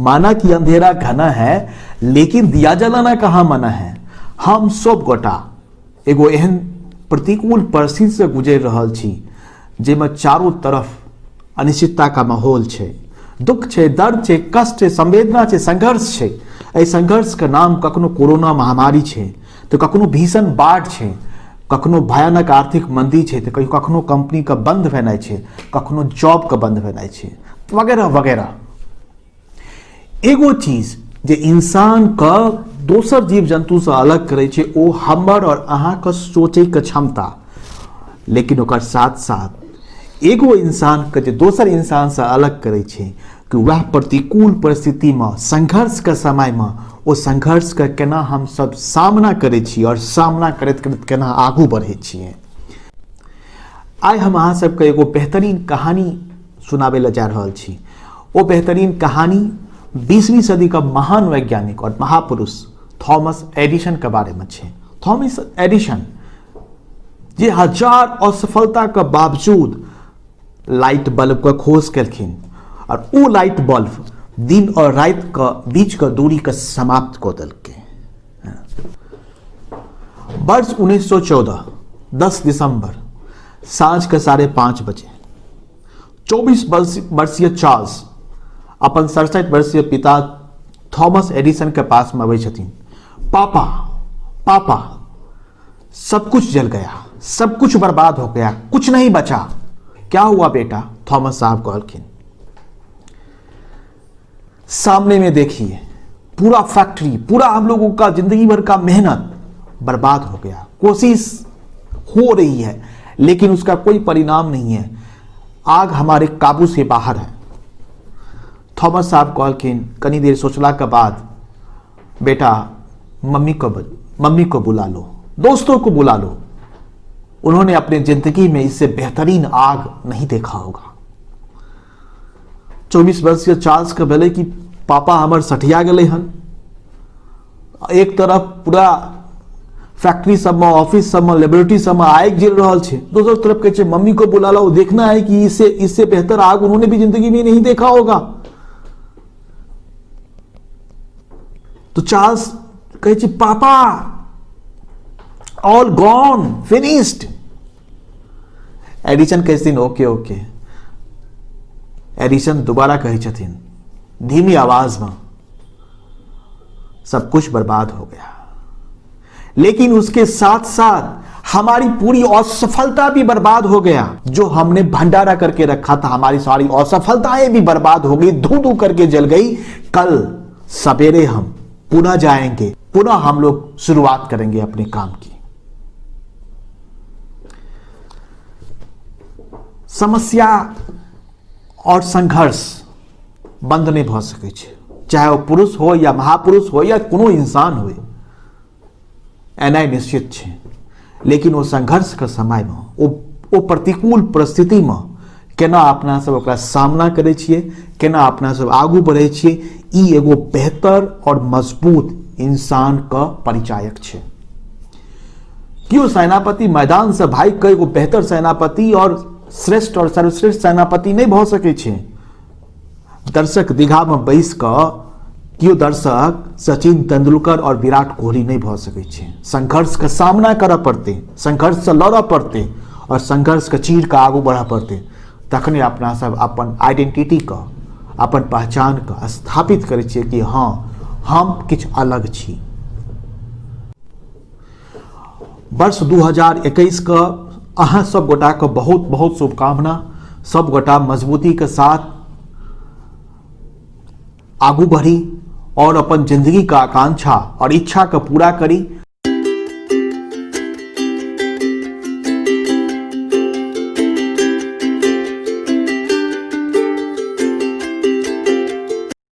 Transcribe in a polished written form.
माना कि अंधेरा घना है, लेकिन दिया जलाना कहाँ मना है। हम सब गोटा एगो एहन प्रतिकूल परिस्थिति से गुजरि रहल छी जाहिमे चारू तरफ अनिश्चितता का माहौल छै, दुख छै, दर्द छै, कष्ट छै, संवेदना छै, संघर्ष छै। एहि संघर्षके नाम कखनो कोरोना महामारी छै तऽ कखनो भीषण बाढ़ि छै, कखनो भयानक आर्थिक मंदी छै, तऽ कहियो कखनो कंपनीके बंद भेनाइ छै, कखनो जॉबके बंद भेनाइ छै, वगैरह वगैरह। एगो चीज जे इंसानके दोसर जीव जन्तुसँ अलग करै छै ओ हमर आओर अहाँके सोचैके क्षमता। लेकिन ओकर साथ साथ एगो इंसानके जे दोसर इंसानसँ अलग करै छै कि वएह प्रतिकूल परिस्थितिमे संघर्षके समयमे ओ संघर्षके केना हमसब सामना करै छी आओर सामना करैत करैत केना आगू बढ़ै छियै। आइ हम अहाँ सबके एगो बेहतरीन कहानी सुनाबै लए जा रहल छी। ओ बेहतरीन कहानी 20वीं सदी का महान वैज्ञानिक और महापुरुष थॉमस एडिसन के बारे में छै। थॉमस एडिसन जे हजार असफलता के बावजूद लाइट बल्ब के खोज केलखिन और ओ लाइट बल्ब दिन और रात के बीच के दूरी के समाप्त कऽ देलकै। वर्ष 1914 10 दिसंबर साँझ के 5:30 बजे 24 वर्षीय चार्ल्स अपन 67 वर्षीय पिता थॉमस एडिसन के पास में अबै छथिन। पापा, पापा, सब कुछ जल गया, सब कुछ बर्बाद हो गया, कुछ नहीं बचा। क्या हुआ बेटा? थॉमस साहब कहलखिन, सामने में देखिए पूरा फैक्ट्री, पूरा हम लोगों का जिंदगी भर का मेहनत बर्बाद हो गया। कोशिश हो रही है लेकिन उसका कोई परिणाम नहीं है, आग हमारे काबू से बाहर है। थॉमस साहब कहलखिन कनी देर सोचला के बाद, बेटा मम्मी को बुला लो, दोस्तों को बुला लो, उन्होंने अपने जिंदगी में इससे बेहतरीन आग नहीं देखा होगा। 24 वर्षीय चार्ल्स के भेलै कि पापा हमर सठिया गेलै हन, एक तरफ पूरा फैक्ट्री सबमे, ऑफिस सबमे, लेबोरेटरी सबमे आगि जरि रहल छै, दोसर तरफ कहै छै मम्मी को बुला लो, देखना है कि इससे इससे बेहतर आग उन्होंने भी जिंदगी में नहीं देखा होगा। तो चार्ल्स कहै छै पापा ऑल गॉन, फिनिश्ड। एडिसन कहै छथिन ओके ओके। एडिसन दोबारा कहै छथिन धीमी आवाज में, सब कुछ बर्बाद हो गया, लेकिन उसके साथ साथ हमारी पूरी असफलता भी बर्बाद हो गया। जो हमने भंडारा करके रखा था, हमारी सारी असफलताएं भी बर्बाद हो गई, धू धू करके जल गई। कल सवेरे हम पुनः जाएंगे, पुनः हम लोग शुरुआत करेंगे अपने काम की। समस्या और संघर्ष बंद नहीं भऽ सकै छै, चाहे ओ पुरुष हो या महापुरुष हो या कोनो इंसान हो, एनाइ निश्चित छै। लेकिन ओ संघर्षके समयमे ओ प्रतिकूल परिस्थितिमे केना अपना सब ओकरा सामना करै छियै, केना अपना सब आगू बढ़ै छियै, ई एगो बेहतर और मजबूत इंसानके परिचायक छै। केओ सेनापति मैदान से भागि कऽ एगो बेहतर सेनापति और श्रेष्ठ और सर्वश्रेष्ठ सेनापति नहि भऽ सकै छै। दर्शक दीघा में बैस कऽ केओ दर्शक सचिन तेंदुलकर और विराट कोहली नहि भऽ सकै छै। संघर्ष के सामना करऽ पड़तै, संघर्ष से लड़ऽ पड़तै और संघर्ष के चीर कऽ आगू बढ़ऽ पड़तै, तखने अपना सब अपन आइडेंटिटी के, अपन पहचान के स्थापित करै छियै कि हँ हम किछु अलग छी। वर्ष 2021 के अहाँ सब गोटा के बहुत बहुत शुभकामना। सब गोटा मजबूती के साथ आगू बढ़ी और अपन जिंदगी का आकांक्षा और इच्छा के पूरा करी।